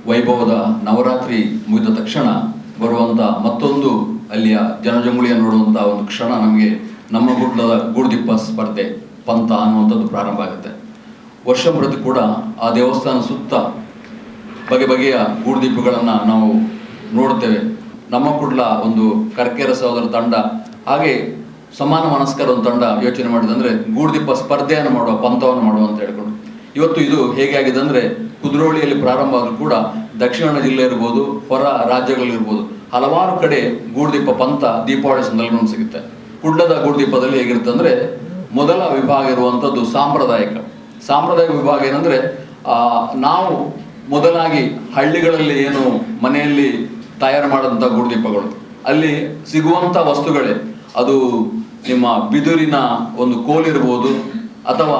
ವೈಭವದ ನವರಾತ್ರಿ ಮುಗಿದ ತಕ್ಷಣ ಬರುವಂಥ ಮತ್ತೊಂದು ಅಲ್ಲಿಯ ಜನಜಂಗುಳಿಯನ್ನು ನೋಡುವಂಥ ಒಂದು ಕ್ಷಣ ನಮಗೆ ನಮ್ಮ ಗುಡ್ಲದ ಗೂಡುದೀಪ ಸ್ಪರ್ಧೆ ಪಂಥ ಅನ್ನುವಂಥದ್ದು ಪ್ರಾರಂಭ ಆಗುತ್ತೆ. ವರ್ಷ ಪ್ರತಿ ಕೂಡ ಆ ದೇವಸ್ಥಾನ ಸುತ್ತ ಬಗೆ ಬಗೆಯ ಗೂಡುದೀಪಗಳನ್ನು ನಾವು ನೋಡುತ್ತೇವೆ. ನಮ್ಮ ಕುಡ್ಲ ಒಂದು ಕರ್ಕೇರ ಸಹೋದರ ತಂಡ, ಹಾಗೆ ಸಮಾನ ಮನಸ್ಕರ ಒಂದು ತಂಡ ಯೋಚನೆ ಮಾಡಿದಂದ್ರೆ ಗೂಡುದೀಪ ಸ್ಪರ್ಧೆಯನ್ನು ಮಾಡುವ, ಪಂಥವನ್ನು ಮಾಡುವ ಅಂತ ಹೇಳ್ಕೊಂಡು ಇವತ್ತು ಇದು ಹೇಗೆ ಆಗಿದೆ ಅಂದರೆ, ಕುದ್ರೋಳಿಯಲ್ಲಿ ಪ್ರಾರಂಭ ಆದರೂ ಕೂಡ ದಕ್ಷಿಣ ಜಿಲ್ಲೆ ಇರ್ಬೋದು, ಹೊರ ರಾಜ್ಯಗಳಲ್ಲಿರ್ಬೋದು, ಹಲವಾರು ಕಡೆ ಗೂಡುದೀಪ ಪಂಥ ದೀಪಾವಳಿ ಸಂದರ್ಭದಲ್ಲಿ ಸಿಗುತ್ತೆ. ಕುಡ್ಲದ ಗೂಡುದೀಪದಲ್ಲಿ ಹೇಗಿರುತ್ತೆ ಅಂದರೆ, ಮೊದಲ ವಿಭಾಗ ಇರುವಂಥದ್ದು ಸಾಂಪ್ರದಾಯಿಕ. ಸಾಂಪ್ರದಾಯಿಕ ವಿಭಾಗ ಏನಂದರೆ, ನಾವು ಮೊದಲಾಗಿ ಹಳ್ಳಿಗಳಲ್ಲಿ ಏನು ಮನೆಯಲ್ಲಿ ತಯಾರು ಮಾಡಿದಂಥ ಗೂಡುದೀಪಗಳು, ಅಲ್ಲಿ ಸಿಗುವಂಥ ವಸ್ತುಗಳೇ, ಅದು ನಿಮ್ಮ ಬಿದುರಿನ ಒಂದು ಕೋಲಿರ್ಬೋದು ಅಥವಾ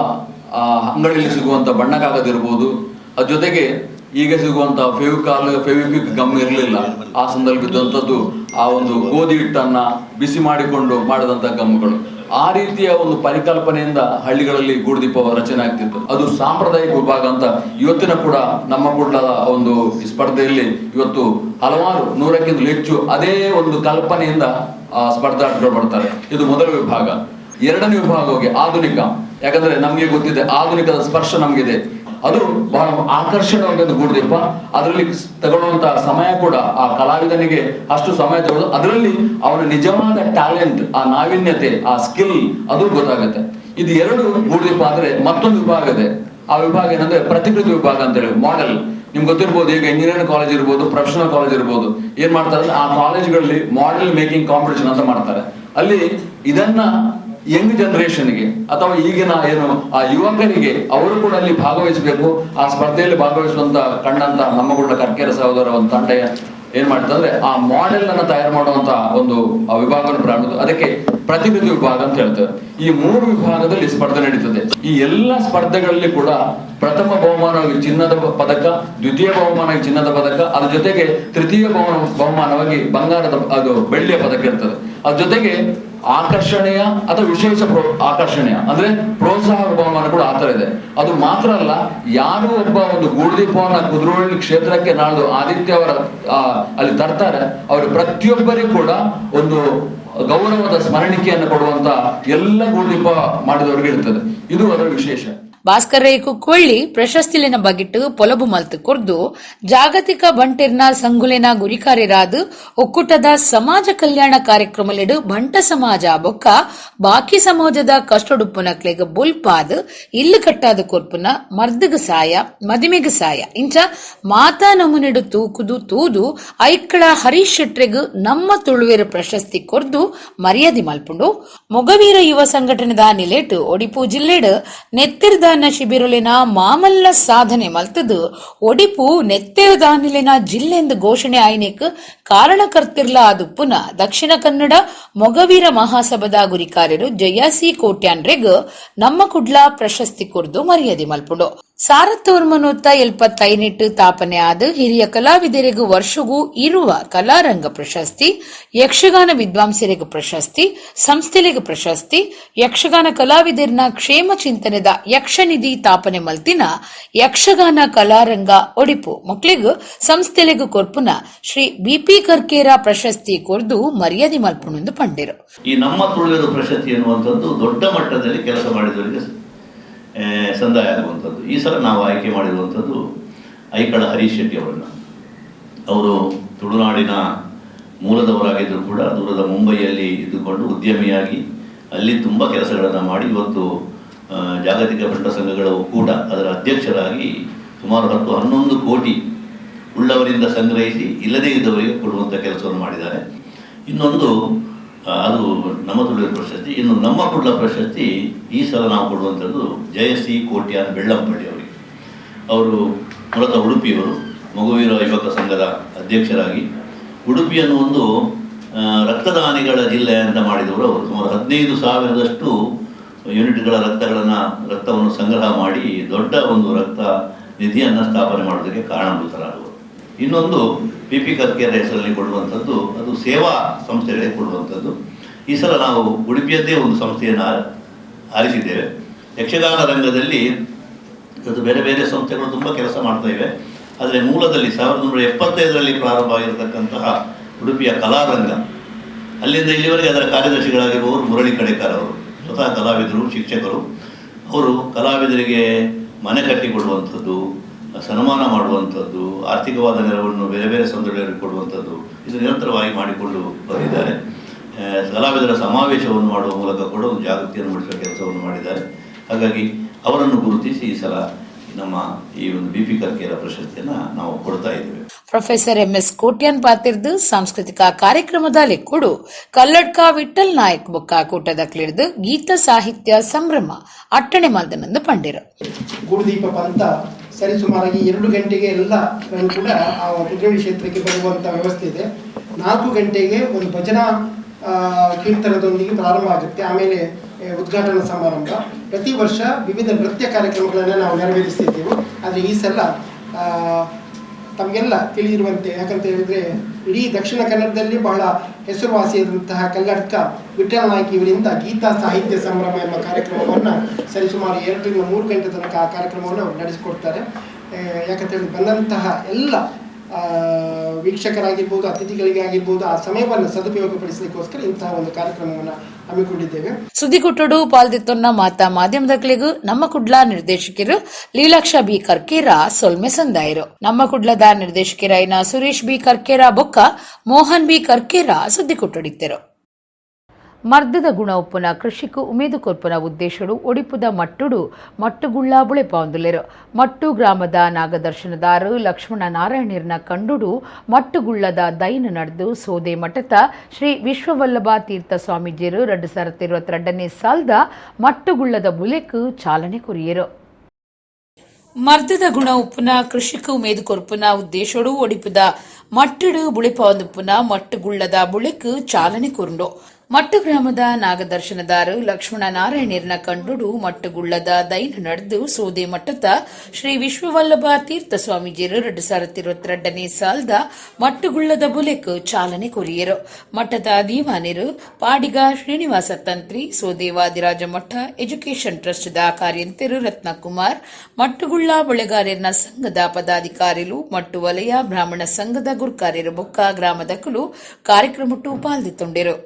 ಅಂಗಡಿಯಲ್ಲಿ ಸಿಗುವಂಥ ಬಣ್ಣ ಕಾಗದ ಇರ್ಬೋದು. ಅದ್ರ ಜೊತೆಗೆ ಈಗ ಸಿಗುವಂಥ ಫೆವಿಕಾಲ್, ಫೆವಿಕ್ವಿಕ್ ಗಮ್ ಇರಲಿಲ್ಲ ಆ ಸಂದರ್ಭ. ಇದ್ದಂಥದ್ದು ಆ ಒಂದು ಗೋಧಿ ಹಿಟ್ಟನ್ನು ಬಿಸಿ ಮಾಡಿಕೊಂಡು ಮಾಡಿದಂಥ ಗಮ್ಗಳು. ಆ ರೀತಿಯ ಒಂದು ಪರಿಕಲ್ಪನೆಯಿಂದ ಹಳ್ಳಿಗಳಲ್ಲಿ ಗೂಡುದೀಪ ರಚನೆ ಆಗ್ತಿತ್ತು. ಅದು ಸಾಂಪ್ರದಾಯಿಕ ವಿಭಾಗ ಅಂತ ಇವತ್ತಿನ ಕೂಡ ನಮ್ಮ ಕುಡ್ಲದ ಒಂದು ಸ್ಪರ್ಧೆಯಲ್ಲಿ ಇವತ್ತು ಹಲವಾರು 100ಕ್ಕಿಂತಲೂ ಹೆಚ್ಚು ಅದೇ ಒಂದು ಕಲ್ಪನೆಯಿಂದ ಆ ಸ್ಪರ್ಧಾರ್ಥಿಗಳು ಬರ್ತಾರೆ. ಇದು ಮೊದಲ ವಿಭಾಗ. ಎರಡನೇ ವಿಭಾಗವಾಗಿ ಆಧುನಿಕ. ಯಾಕಂದ್ರೆ ನಮ್ಗೆ ಗೊತ್ತಿದೆ ಆಧುನಿಕದ ಸ್ಪರ್ಶ ನಮ್ಗಿದೆ. ಅದು ಬಹಳ ಆಕರ್ಷಣವಾದ ಗೂಡುದೀಪ. ಅದರಲ್ಲಿ ತಗೊಳ್ಳುವಂತಹ ಸಮಯ ಕೂಡ ಆ ಕಲಾವಿದನಿಗೆ ಅಷ್ಟು ಸಮಯ ತಗೊಳ್ಳೋದು, ಅದರಲ್ಲಿ ಅವನ ನಿಜವಾದ ಟ್ಯಾಲೆಂಟ್, ಆ ನಾವೀನ್ಯತೆ, ಆ ಸ್ಕಿಲ್ ಅದು ಗೊತ್ತಾಗುತ್ತೆ. ಇದು ಎರಡು ಗೂಡುದೀಪ. ಆದ್ರೆ ಮತ್ತೊಂದು ವಿಭಾಗ ಇದೆ. ಆ ವಿಭಾಗ ಏನಂದ್ರೆ ಪ್ರತಿಕೃತಿ ವಿಭಾಗ ಅಂತ ಹೇಳಿ, ಮಾಡೆಲ್. ನಿಮ್ಗೆ ಗೊತ್ತಿರ್ಬೋದು, ಈಗ ಇಂಜಿನಿಯರಿಂಗ್ ಕಾಲೇಜ್ ಇರ್ಬೋದು, ಪ್ರೊಫೆಷನಲ್ ಕಾಲೇಜ್ ಇರ್ಬೋದು, ಏನ್ ಮಾಡ್ತಾರೆ ಅಂದ್ರೆ ಆ ಕಾಲೇಜ್ಗಳಲ್ಲಿ model making competition ಅಂತ ಮಾಡ್ತಾರೆ. ಅಲ್ಲಿ ಇದನ್ನ ಯಂಗ್ ಜನರೇಷನ್ಗೆ ಅಥವಾ ಈಗಿನ ಏನು ಆ ಯುವಕರಿಗೆ ಅವರು ಕೂಡ ಅಲ್ಲಿ ಭಾಗವಹಿಸಬೇಕು. ಆ ಸ್ಪರ್ಧೆಯಲ್ಲಿ ಭಾಗವಹಿಸುವಂತ ಕಂಡಂತ ನಮ್ಮ ಕೂಡ ಕರ್ಕೇರ ಸಹೋದರ ಒಂದು ತಂಡ ಏನ್ ಮಾಡ್ತಂದ್ರೆ ಆ ಮಾಡೆಲ್ ಅನ್ನ ತಯಾರು ಮಾಡುವಂತ ಒಂದು ಆ ವಿಭಾಗವನ್ನು ಪ್ರಾರಂಭ, ಅದಕ್ಕೆ ಪ್ರತಿಕೃತಿ ವಿಭಾಗ ಅಂತ ಹೇಳ್ತೇವೆ. ಈ 3 ವಿಭಾಗದಲ್ಲಿ ಸ್ಪರ್ಧೆ ನಡೀತದೆ. ಈ ಎಲ್ಲ ಸ್ಪರ್ಧೆಗಳಲ್ಲಿ ಕೂಡ ಪ್ರಥಮ ಬಹುಮಾನವಾಗಿ ಚಿನ್ನದ ಪದಕ, ದ್ವಿತೀಯ ಬಹುಮಾನವಾಗಿ ಚಿನ್ನದ ಪದಕ, ಅದ್ರ ಜೊತೆಗೆ ತೃತೀಯ ಬಹುಮಾನವಾಗಿ ಬಂಗಾರದ ಅದು ಬೆಳ್ಳಿಯ ಪದಕ ಇರ್ತದೆ. ಅದ್ರ ಜೊತೆಗೆ ಆಕರ್ಷಣೆಯ ಅಥವಾ ವಿಶೇಷ ಆಕರ್ಷಣೆಯ ಅಂದ್ರೆ ಪ್ರೋತ್ಸಾಹ ಬಹುಮಾನ ಕೂಡ ಆತರ ಇದೆ. ಅದು ಮಾತ್ರ ಅಲ್ಲ, ಯಾರು ಒಬ್ಬ ಒಂದು ಗೂಡುದೀಪವನ್ನ ಕುದ್ರೋಳಿ ಕ್ಷೇತ್ರಕ್ಕೆ ನಾಳ್ದು ಆದಿತ್ಯ ಅವರ ಅಲ್ಲಿ ತರ್ತಾರೆ, ಅವರು ಪ್ರತಿಯೊಬ್ಬರಿಗೂ ಕೂಡ ಒಂದು ಗೌರವದ ಸ್ಮರಣಿಕೆಯನ್ನು ಕೊಡುವಂತ ಎಲ್ಲ ಗೂಡುದೀಪ ಮಾಡಿದವರಿಗೆ ಇರ್ತದೆ. ಇದು ಅದರ ವಿಶೇಷ. ಭಾಸ್ಕರ್ ರೈ ಕುಕ್ಕೊಳ್ಳಿ ಪ್ರಶಸ್ತಿಲಿನ ಬಗಿಟ್ಟು ಪೊಲಬು ಮಲ್ತು ಕೊರ್ದು ಜಾಗತಿಕ ಬಂಟೆರ್ನ ಸಂಗುಲಿನ ಗುರಿಕಾರ್ಯರಾದ ಒಕ್ಕೂಟದ ಸಮಾಜ ಕಲ್ಯಾಣ ಕಾರ್ಯಕ್ರಮಲಿಡು ಬಂಟ ಸಮಾಜ ಬೊಕ್ಕ ಬಾಕಿ ಸಮಾಜದ ಕಷ್ಟೊಡುಪ್ಪುನಕ್ಲೆಗ್ ಬೊಲ್ಪಾದ್ ಇಲ್ಲು ಕಟ್ಟಾದ ಕೊರ್ಪುನ ಮರ್ದಗ ಸಾಯ ಮದಿಮೆಗ್ ಸಾಯ ಇಂಚ ಮಾತಾ ನಮುನಿಡು ತೂಕುದು ತೂದು ಐಕ್ಕಳ ಹರೀಶ್ ಶೆಟ್ರೆಗ್ ನಮ್ಮ ತುಳುವೆರ ಪ್ರಶಸ್ತಿ ಕೊರ್ದು ಮರ್ಯಾದೆ ಮಲ್ಪುಂಡು. ಮೊಗವೀರ ಯುವ ಸಂಘಟನೆದ ನಿಲೇಟು ಒಡಿಪು ಜಿಲ್ಲೆಡ್ ನೆತ್ತಿರ್ದ ಶಿಬಿರುಲಿನ ಮಾಮಲ್ಲ ಸಾಧನೆ ಮಲ್ತದು ಒಡಿಪು ನೆತ್ತೆರದಾನಿಲಿನ ಜಿಲ್ಲೆಂದು ಘೋಷಣೆ ಆಯ್ನೇಕ್ ಕಾರಣಕರ್ತಿರ್ಲ ಅದು ಪುನಃ ದಕ್ಷಿಣ ಕನ್ನಡ ಮೊಗವೀರ ಮಹಾಸಭಾದ ಗುರಿಕಾರ್ಯರು ಜಯಾಸಿ ಕೋಟ್ಯಾನ್ರೆಗ್ ನಮ್ಮ ಕುಡ್ಲ ಪ್ರಶಸ್ತಿ ಕೊರ್ದು ಮರ್ಯಾದೆ ಮಲ್ಪುಂಡು. ಸಾರತ್ತೋರ್ಮನೂತ್ತ 75 ತಾಪನೆ ಆದ ಹಿರಿಯ ಕಲಾವಿದರಿಗೂ ವರ್ಷಗೂ ಇರುವ ಕಲಾರಂಗ ಪ್ರಶಸ್ತಿ, ಯಕ್ಷಗಾನ ವಿದ್ವಾಂಸರಿಗೂ ಪ್ರಶಸ್ತಿ, ಸಂಸ್ಥೆಲಿಗೂ ಪ್ರಶಸ್ತಿ, ಯಕ್ಷಗಾನ ಕಲಾವಿದರನ ಕ್ಷೇಮ ಚಿಂತನೆದ ಯಕ್ಷನಿಧಿ ತಾಪನೆ ಮಲ್ತಿನ ಯಕ್ಷಗಾನ ಕಲಾರಂಗ ಒಡಿಪು ಮಕ್ಳಿಗೂ ಸಂಸ್ಥೆಲಿಗೂ ಕೊರ್ಪುನ ಶ್ರೀ ಬಿಪಿ ಕರ್ಕೇರ ಪ್ರಶಸ್ತಿ ಕೊರ್ದು ಮರ್ಯಾದೆ ಮಲ್ಪುಣೆಂದು ಪಂಡಿರು. ಈ ನಮ್ಮ ತುಳುವೆರು ಪ್ರಶಸ್ತಿ ಎನ್ನುವಂಥದ್ದು ದೊಡ್ಡ ಮಟ್ಟದಲ್ಲಿ ಕೆಲಸ ಮಾಡಿದವರಿಗೆ ಸಂದಾಯ ಆಗುವಂಥದ್ದು. ಈ ಸಲ ನಾವು ಆಯ್ಕೆ ಮಾಡಿರುವಂಥದ್ದು ಐಕಳ ಹರೀಶ್ ಶೆಟ್ಟಿ ಅವರನ್ನು. ಅವರು ತುಳುನಾಡಿನ ಮೂಲದವರಾಗಿದ್ದರೂ ಕೂಡ ದೂರದ ಮುಂಬೈಯಲ್ಲಿ ಇದ್ದುಕೊಂಡು ಉದ್ಯಮಿಯಾಗಿ ಅಲ್ಲಿ ತುಂಬ ಕೆಲಸಗಳನ್ನು ಮಾಡಿ ಇವತ್ತು ಜಾಗತಿಕ ಬಂಟ ಸಂಘಗಳ ಒಕ್ಕೂಟ ಅದರ ಅಧ್ಯಕ್ಷರಾಗಿ ಸುಮಾರು 10-11 ಕೋಟಿ ಉಳ್ಳವರಿಂದ ಸಂಗ್ರಹಿಸಿ ಇಲ್ಲದೇ ಇದ್ದವರಿಗೆ ಕೊಡುವಂಥ ಕೆಲಸವನ್ನು ಮಾಡಿದ್ದಾರೆ. ಇನ್ನೊಂದು ಅದು ನಮ್ಮ ತುಳುವೆರ ಪ್ರಶಸ್ತಿ. ಇನ್ನು ನಮ್ಮ ಕುಡ್ಲ ಪ್ರಶಸ್ತಿ ಈ ಸಲ ನಾವು ಕೊಡುವಂಥದ್ದು ಜಯಸಿ ಕೋಟ್ಯಾನ್ ಬೆಳ್ಳಂಪಳ್ಳಿ ಅವರಿಗೆ. ಅವರು ಮೂಲತಃ ಉಡುಪಿಯವರು, ಮಗುವೀರ ಯುವಕ ಸಂಘದ ಅಧ್ಯಕ್ಷರಾಗಿ ಉಡುಪಿಯನ್ನು ಒಂದು ರಕ್ತದಾನಿಗಳ ಜಿಲ್ಲೆ ಅಂತ ಮಾಡಿದವರು ಅವರು. ಸುಮಾರು 15,000ದಷ್ಟು ಯೂನಿಟ್ಗಳ ರಕ್ತವನ್ನು ಸಂಗ್ರಹ ಮಾಡಿ ದೊಡ್ಡ ಒಂದು ರಕ್ತ ನಿಧಿಯನ್ನು ಸ್ಥಾಪನೆ ಮಾಡೋದಕ್ಕೆ ಕಾರಣಭೂತರಾದವರು. ಇನ್ನೊಂದು ಪಿ ಪಿ ಕರ್ಕೇರ ಹೆಸರಲ್ಲಿ ಕೊಡುವಂಥದ್ದು, ಅದು ಸೇವಾ ಸಂಸ್ಥೆಗಳಿಗೆ ಕೊಡುವಂಥದ್ದು. ಈ ಸಲ ನಾವು ಉಡುಪಿಯದ್ದೇ ಒಂದು ಸಂಸ್ಥೆಯನ್ನು ಆರಿಸಿದ್ದೇವೆ. ಯಕ್ಷಗಾನ ರಂಗದಲ್ಲಿ ಇವತ್ತು ಬೇರೆ ಬೇರೆ ಸಂಸ್ಥೆಗಳು ತುಂಬ ಕೆಲಸ ಮಾಡ್ತಾ ಇವೆ. ಆದರೆ ಮೂಲದಲ್ಲಿ 1975ರಲ್ಲಿ ಪ್ರಾರಂಭ ಆಗಿರತಕ್ಕಂತಹ ಉಡುಪಿಯ ಕಲಾರಂಗ, ಅಲ್ಲಿಂದ ಇಲ್ಲಿವರೆಗೆ ಅದರ ಕಾರ್ಯದರ್ಶಿಗಳಾಗಿರುವವರು ಮುರಳಿ ಕಡೇಕಾರ್ ಅವರು, ಸ್ವತಃ ಕಲಾವಿದರು, ಶಿಕ್ಷಕರು. ಅವರು ಕಲಾವಿದರಿಗೆ ಮನೆ ಕಟ್ಟಿಕೊಡುವಂಥದ್ದು, ಸನ್ಮಾನ ಮಾಡುವಂಥದ್ದು, ಆರ್ಥಿಕವಾದ ನೆರವನ್ನು ಬೇರೆ ಬೇರೆ ಸಂದರ್ಭಗಳಲ್ಲಿ ಕೊಡುವಂಥದ್ದು ಇದು ನಿರಂತರವಾಗಿ ಮಾಡಿಕೊಂಡು ಬಂದಿದ್ದಾರೆ. ಕಲಾವಿದರ ಸಮಾವೇಶವನ್ನು ಮಾಡುವ ಮೂಲಕ ಕೂಡ ಒಂದು ಜಾಗೃತಿಯನ್ನು ಮೂಡಿಸುವ ಕೆಲಸವನ್ನು ಮಾಡಿದ್ದಾರೆ. ಹಾಗಾಗಿ ಅವರನ್ನು ಗುರುತಿಸಿ ಈ ಸಲ ನಮ್ಮ ಈ ಒಂದು ಬಿ ಪಿ ಕರ್ಕೇರ ಪ್ರಶಸ್ತಿಯನ್ನು ನಾವು ಕೊಡ್ತಾ ಇದ್ದೇವೆ. ಪ್ರೊಫೆಸರ್ ಎಂಎಸ್ ಕೋಟ್ಯಾನ್ ಪಾತಿರ್ದು ಸಾಂಸ್ಕೃತಿಕ ಕಾರ್ಯಕ್ರಮದ ಲೆಕ್ಕುಡು ಕಲ್ಲಡ್ಕ ವಿಠಲ್ ನಾಯಕ್ ಬೊಕ್ಕ ಕೂಟದ ಕ್ಲಿಡ್ದು ಗೀತ ಸಾಹಿತ್ಯ ಸಂಭ್ರಮ ಅಟ್ಟಣೆ ಮಲ್ದನಂದು ಪಂಡಿರು. ಗೂಡುದೀಪ ಪಂಥ ಸರಿಸುಮಾರಾಗಿ 2 ಗಂಟೆಗೆ ಎಲ್ಲ ಕೂಡ ಆ ಕುದ್ರೋಳಿ ಕ್ಷೇತ್ರಕ್ಕೆ ಬರುವಂಥ ವ್ಯವಸ್ಥೆ ಇದೆ. 4 ಗಂಟೆಗೆ ಒಂದು ಭಜನಾ ಕೀರ್ತನದೊಂದಿಗೆ ಪ್ರಾರಂಭ ಆಗುತ್ತೆ. ಆಮೇಲೆ ಉದ್ಘಾಟನಾ ಸಮಾರಂಭ. ಪ್ರತಿ ವರ್ಷ ವಿವಿಧ ನೃತ್ಯ ಕಾರ್ಯಕ್ರಮಗಳನ್ನು ನಾವು ನೆರವೇರಿಸ್ತಿದ್ದೆವು. ಆದರೆ ಈ ಸಲ ತಮಗೆಲ್ಲ ತಿಳಿದಿರುವಂತೆ, ಯಾಕಂತ ಹೇಳಿದರೆ ಇಡೀ ದಕ್ಷಿಣ ಕನ್ನಡದಲ್ಲಿ ಬಹಳ ಹೆಸರುವಾಸಿಯಾದಂತಹ ಕಲ್ಲಡ್ಕ ವಿಠ್ಠಲ ನಾಯ್ಕ ಇವರಿಂದ ಗೀತಾ ಸಾಹಿತ್ಯ ಸಂಭ್ರಮ ಎಂಬ ಕಾರ್ಯಕ್ರಮವನ್ನು ಸರಿಸುಮಾರು 2 ರಿಂದ 3 ಗಂಟೆ ತನಕ ಆ ಕಾರ್ಯಕ್ರಮವನ್ನು ಅವರು ನಡೆಸಿಕೊಡ್ತಾರೆ. ಯಾಕಂತ ಹೇಳಿದ್ರೆ ಬಂದಂತಹ ಎಲ್ಲ ವೀಕ್ಷಕರಾಗಿರ್ಬೋದು, ಅತಿಥಿಗಳಿಗೆ ಆಗಿರ್ಬೋದು, ಆ ಸಮಯವನ್ನು ಸದುಪಯೋಗಪಡಿಸಲಿಕ್ಕೋಸ್ಕರ ಇಂತಹ ಒಂದು ಕಾರ್ಯಕ್ರಮವನ್ನು ಹಮ್ಮಿಕೊಂಡಿದ್ದೇವೆ. ಸುದ್ದಿಕುಟ್ಟಡು ಪಾಲ್ದಿತ್ತೊನ್ನ ಮಾತಾ ಮಾಧ್ಯಮದಕ್ಲಿಗೂ ನಮ್ಮ ಕುಡ್ಲ ನಿರ್ದೇಶಕರು ಲೀಲಾಕ್ಷ ಬಿ ಕರ್ಕೇರ ಸೊಲ್ಮೆ ಸಂದಾಯರು. ನಮ್ಮ ಕುಡ್ಲದ ನಿರ್ದೇಶಕರಾಯಿನ ಸುರೇಶ್ ಬಿ ಕರ್ಕೇರ ಬೊಕ್ಕ ಮೋಹನ್ ಬಿ ಕರ್ಕೇರ ಸುದ್ದಿಕುಟ್ಟಡಿತ್ತರು. ಮರ್ದದ ಗುಣ ಉಪ್ಪುನ ಕೃಷಿಕು ಉಮೇದು ಕೊರ್ಪುನ ಉದ್ದೇಶಡು ಒಡಿಪುದ ಮಟ್ಟುಡು ಮಟ್ಟುಗುಳ್ಳ ಬುಳೆಪಾಂದುಲೆರು. ಮಟ್ಟು ಗ್ರಾಮದ ನಾಗದರ್ಶನದಾರು ಲಕ್ಷ್ಮಣ ನಾರಾಯಣರ್ನ ಕಂಡುಡು ಮಟ್ಟುಗುಳ್ಳದ ದೈನ ನಡೆದು ಸೋದೆ ಮಠದ ಶ್ರೀ ವಿಶ್ವವಲ್ಲಭ ತೀರ್ಥ ಸ್ವಾಮೀಜಿಯರು 2022ನೇ ಸಾಲದ ಮಟ್ಟುಗುಳ್ಳದ ಬುಲೆಕು ಚಾಲನೆ ಕೊರಿಯರು. ಮರ್ದದ ಗುಣ ಉಪ್ಪುನ ಕೃಷಿಕು ಉಮೇದು ಕೊರ್ಪುನ ಉದ್ದೇಶಡು ಒಡಿಪುದ ಮಟ್ಟುಡು ಬುಳೆಪಾಂದುಪ್ಪುನ ಮಟ್ಟುಗುಳ್ಳದ ಬುಳೆಕು ಚಾಲನೆ ಕೊರುಂಡು. ಮಟ್ಟು ಗ್ರಾಮದ ನಾಗದರ್ಶನದಾರು ಲಕ್ಷ್ಮಣ ನಾರಾಯಣರ್ನ ಕಂಡುಡು ಮಟ್ಟುಗುಳ್ಳದ ದೈನ ನಡೆದು ಸೋದೆ ಮಟ್ಟದ ಶ್ರೀ ವಿಶ್ವವಲ್ಲಭ ತೀರ್ಥ ಸ್ವಾಮೀಜಿಯರು 2022ನೇ ಸಾಲದ ಮಟ್ಟುಗುಳ್ಳದ ಬುಲೆಕ್ ಚಾಲನೆ ಕೊರಿಯರು. ಮಠದ ದೀವಾನಿರು ಪಾಡಿಗ ಶ್ರೀನಿವಾಸ ತಂತ್ರಿ, ಸೋದೆ ವಾದಿರಾಜ ಮಠ ಎಜುಕೇಷನ್ ಟ್ರಸ್ಟ್ದ ಕಾರ್ಯಂತೆರು ರತ್ನಕುಮಾರ್, ಮಟ್ಟುಗುಳ್ಳ ಬಳೆಗಾರರ್ನ ಸಂಘದ ಪದಾಧಿಕಾರಿಲು, ಮಟ್ಟು ವಲಯ ಬ್ರಾಹ್ಮಣ ಸಂಘದ ಗುರ್ಕಾರ್ಯರು ಬೊಕ್ಕ ಗ್ರಾಮದಕ್ಕಲು ಕಾರ್ಯಕ್ರಮಟ್ಟು ಪಾಲ್ದಿತ್ತೊಂಡಿರು.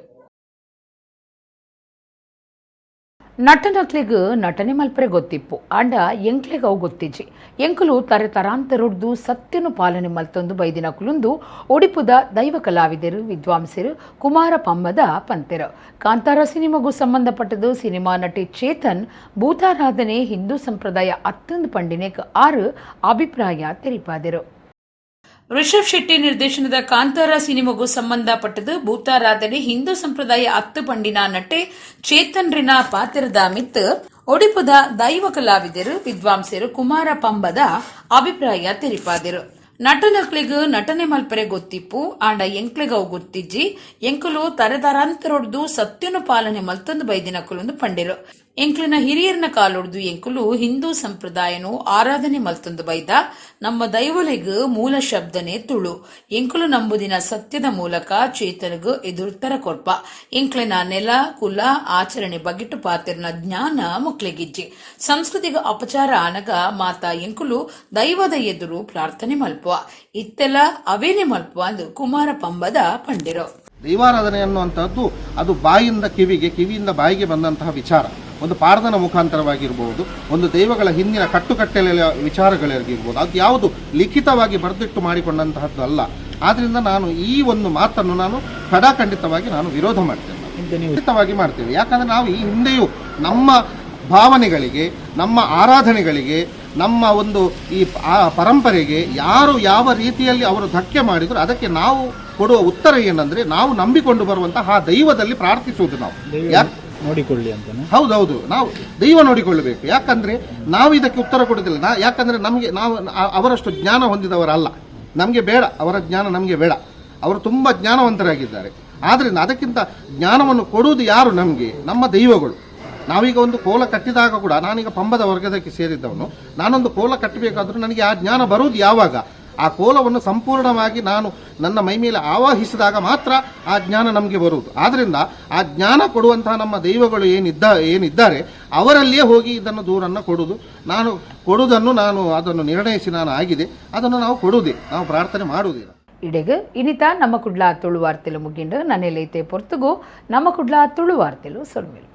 ನಟನಕ್ಲೆಗ್ ನಟನೆ ಮಲ್ಪರೆ ಗೊತ್ತಿಪ್ಪು ಆಂಡ ಎಂಕ್ಲೆಗ್ ಅವು ಗೊತ್ತಿಜ್ಜಿ. ಎಂಕುಲು ತರೆ ತರಾಂತರೊಡ್ದು ಸತ್ಯನು ಪಾಲನೆ ಮಲ್ತೊಂದು ಬೈದಿನ ಕುಲುಂದು ಒಡಿಪುದ ದೈವ ಕಲಾವಿದರು ವಿದ್ವಾಂಸರು ಕುಮಾರ ಪಂಬದ ಪಂತೆರು. ಕಾಂತಾರ ಸಿನಿಮಾಗೂ ಸಂಬಂಧಪಟ್ಟದು ಸಿನಿಮಾ ನಟಿ ಚೇತನ್ ಭೂತಾರಾಧನೆ ಹಿಂದೂ ಸಂಪ್ರದಾಯ ಅತ್ತೊಂದು ಪಂಡಿನೆಕ್ 6 ಅಭಿಪ್ರಾಯ ತೆರಿಪಾದರು. ರಿಷಬ್ ಶೆಟ್ಟಿ ನಿರ್ದೇಶನದ ಕಾಂತಾರ ಸಿನಿಮಾಗೂ ಸಂಬಂಧಪಟ್ಟದು ಭೂತಾರಾಧನೆ ಹಿಂದೂ ಸಂಪ್ರದಾಯ ಅತ್ತು ಪಂಡಿನ ನಟೆ ಚೇತನ್ರಿನ ಪಾತ್ರದ ಮಿತ್ ಒಡಿಪುದ ದೈವ ಕಲಾವಿದರು ವಿದ್ವಾಂಸರು ಕುಮಾರ ಪಂಬದ ಅಭಿಪ್ರಾಯ ತೆರಿಪಾದರು. ನಟನಕ್ಲಿಗ್ ನಟನೆ ಮಲ್ಪರೆ ಗೊತ್ತಿಪ್ಪು ಆಂಡ ಎಂಕ್ಲೆಗವು ಗೊತ್ತಿಜ್ಜಿ. ಎಂಕುಲು ತರೆತರಾಂತರೊಡ್ದು ಸತ್ಯನು ಪಾಲನೆ ಮಲ್ತೊಂದು ಬೈದಿನ ಕುಲೊಂದು ಪಂಡಿರು. ಎಂಕ್ಲಿನ ಹಿರಿಯರ್ನ ಕಾಲೊಡ್ದು ಎಂಕುಲು ಹಿಂದೂ ಸಂಪ್ರದಾಯನು ಆರಾಧನೆ ಮಲ್ತೊಂದು ಬೈದ. ನಮ್ಮ ದೈವಲೆಗ್ ಮೂಲ ಶಬ್ದನೆ ತುಳು. ಎಂಕುಲು ನಂಬುದಿನ ಸತ್ಯದ ಮೂಲಕ ಚೇತನಗ್ ಎದುರ್ತರ ಕೊರ್ಪ. ಎಂಕ್ಲಿನ ನೆಲ ಕುಲ ಆಚರಣೆ ಬಗಿಟ್ಟು ಪಾತಿರ್ನ ಜ್ಞಾನ ಮುಕ್ಲೆಗಿಜ್ಜಿ. ಸಂಸ್ಕೃತಿಗ ಅಪಚಾರ ಆನಗ ಮಾತಾ ಎಂಕುಲು ದೈವದ ಎದುರು ಪ್ರಾರ್ಥನೆ ಮಲ್ಪುವ. ಇತ್ತೆಲ್ಲ ಅವೇನೆ ಮಲ್ಪುವ ಅಂದು ಕುಮಾರ ಪಂಬದ ಪಂಡಿರು. ದೈವಾರಾಧನೆ ಅನ್ನುವಂಥದ್ದು ಅದು ಬಾಯಿಂದ ಕಿವಿಗೆ, ಕಿವಿಯಿಂದ ಬಾಯಿಗೆ ಬಂದಂತಹ ವಿಚಾರ. ಒಂದು ಪಾರ್ದನ ಮುಖಾಂತರವಾಗಿರ್ಬೋದು, ಒಂದು ದೈವಗಳ ಹಿಂದಿನ ಕಟ್ಟುಕಟ್ಟಲೆಯ ವಿಚಾರಗಳಿರ್ಬೋದು, ಅದು ಯಾವುದು ಲಿಖಿತವಾಗಿ ಬರೆದಿಟ್ಟು ಮಾಡಿಕೊಂಡಂತಹದ್ದು ಅಲ್ಲ. ಆದ್ದರಿಂದ ನಾನು ಈ ಒಂದು ಮಾತನ್ನು ನಾನು ಖಡಾಖಂಡಿತವಾಗಿ ನಾನು ವಿರೋಧ ಮಾಡ್ತೇನೆ, ಖಂಡಿತವಾಗಿ ಮಾಡ್ತೇವೆ. ಯಾಕಂದರೆ ನಾವು ಈ ಹಿಂದೆಯೂ ನಮ್ಮ ಭಾವನೆಗಳಿಗೆ, ನಮ್ಮ ಆರಾಧನೆಗಳಿಗೆ, ನಮ್ಮ ಒಂದು ಈ ಪರಂಪರೆಗೆ ಯಾರು ಯಾವ ರೀತಿಯಲ್ಲಿ ಅವರು ಧಕ್ಕೆ ಮಾಡಿದರು ಅದಕ್ಕೆ ನಾವು ಕೊಡುವ ಉತ್ತರ ಏನಂದರೆ, ನಾವು ನಂಬಿಕೊಂಡು ಬರುವಂತಹ ಆ ದೈವದಲ್ಲಿ ಪ್ರಾರ್ಥಿಸುವುದು ನಾವು. ಯಾಕೆ ನೋಡಿಕೊಳ್ಳಿ ಅಂತ? ಹೌದೌದು, ನಾವು ದೈವ ನೋಡಿಕೊಳ್ಳಬೇಕು. ಯಾಕಂದರೆ ನಾವು ಇದಕ್ಕೆ ಉತ್ತರ ಕೊಡೋದಿಲ್ಲ. ಯಾಕಂದರೆ ನಮಗೆ ನಾವು ಅವರಷ್ಟು ಜ್ಞಾನ ಹೊಂದಿದವರಲ್ಲ. ನಮಗೆ ಬೇಡ ಅವರ ಜ್ಞಾನ, ನಮಗೆ ಬೇಡ. ಅವರು ತುಂಬ ಜ್ಞಾನವಂತರಾಗಿದ್ದಾರೆ. ಆದ್ದರಿಂದ ಅದಕ್ಕಿಂತ ಜ್ಞಾನವನ್ನು ಕೊಡುವುದು ಯಾರು ನಮಗೆ? ನಮ್ಮ ದೈವಗಳು. ನಾವೀಗ ಒಂದು ಕೋಲ ಕಟ್ಟಿದಾಗ ಕೂಡ, ನಾನೀಗ ಪಂಬದ ವರ್ಗದಕ್ಕೆ ಸೇರಿದ್ದವನು, ನಾನೊಂದು ಕೋಲ ಕಟ್ಟಬೇಕಾದ್ರೂ ನನಗೆ ಆ ಜ್ಞಾನ ಬರುವುದು ಯಾವಾಗ? ಆ ಕೋಲವನ್ನು ಸಂಪೂರ್ಣವಾಗಿ ನಾನು ನನ್ನ ಮೈ ಮೇಲೆ ಆವಾಹಿಸಿದಾಗ ಮಾತ್ರ ಆ ಜ್ಞಾನ ನಮಗೆ ಬರುವುದು. ಆದ್ದರಿಂದ ಆ ಜ್ಞಾನ ಕೊಡುವಂತಹ ನಮ್ಮ ದೈವಗಳು ಏನಿದ್ದಾರೆ ಅವರಲ್ಲಿಯೇ ಹೋಗಿ ಇದನ್ನು ದೂರನ್ನು ಕೊಡುವುದು. ನಾನು ಕೊಡುವುದನ್ನು ನಾನು ಅದನ್ನು ನಿರ್ಣಯಿಸಿ ನಾನು ಆಗಿದೆ, ಅದನ್ನು ನಾವು ಕೊಡುವುದೇ, ನಾವು ಪ್ರಾರ್ಥನೆ ಮಾಡುವುದಿಲ್ಲ. ಇಡೆಗ್ ಇನಿತಾ ನಮ್ಮ ಕುಡ್ಲ ತುಳುವಾರ್ತೆಲು ಮುಗಿಂಡು ನನ್ನೆಲೈತೆ ಪೊರ್ತುಗು ನಮ್ಮ ಕುಡ್ಲ ತುಳುವಾರ್ತೆಲು ಸೊಲ್ಮೆಲು.